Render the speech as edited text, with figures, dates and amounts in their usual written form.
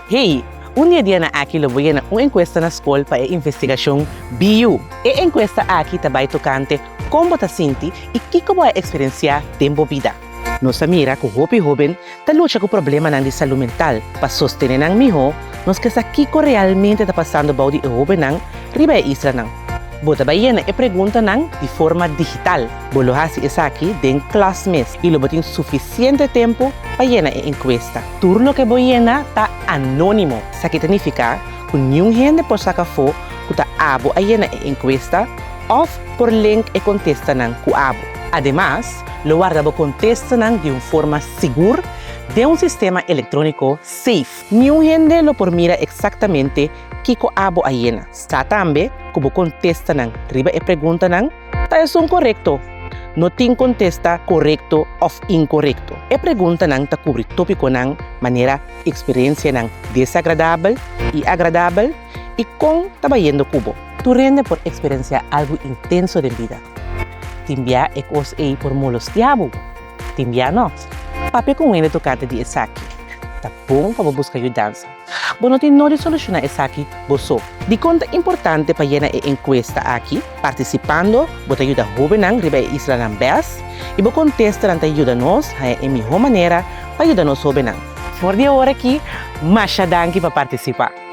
Hey, un di e dianan aki lo bo yena un enkuesta na skol pa e investigashon BU. E enkuesta aki ta bai tokante kon bo ta sinti i kiko bo a eksperensiá den bo bida. Nos a mira ku hopi hóben ta lucha ku problemanan di salú mental. Pa sostené nan mihó, nos ke sa kiko realmente ta pasando bou di e hóbennan riba e islanan. Bo ta bai yena e preguntanan di forma digital. Bo lo hasi esaki den klas mes i lo bo tin sufisiente tempu pa yena e enkuesta. Tur loke bo yena ta anónimo. Esaki ta nifiká ku niun hende por saka afó ku ta abo a yena e enkuesta òf por link e kontestanan ku abo. Ademas, lo warda bo kontestanan di un forma sigur den un sistema elektróniko safe. Niun hende lo por mira eksaktamente kiko abo a yena. Sa tambe ku bo kontestanan riba e preguntanan ta esun korekto. No tin kontesta korekto òf inkorekto. E preguntanan ta kubri tópikonan manera eksperensianan desagradabel i agradabel i kon ta bayendo ku bo. Tur hende por eksperensiá algu intenso den bida. Tin bia e kos ei por molostiá bo, tin bia no. Papia ku un hende tokante di esaki. Ta bon pa bo buska yudansa. Bo no tin no di solushoná esaki bo so. Dikon ta importante pa yena e enkuesta aki? Partisipando, bo ta yuda hóbennan riba e islanan bes i bo kontestanan ta yuda nos haña e mihó manera pa yuda nos hóbennan. For di awor aki, masha danki pa partisipá!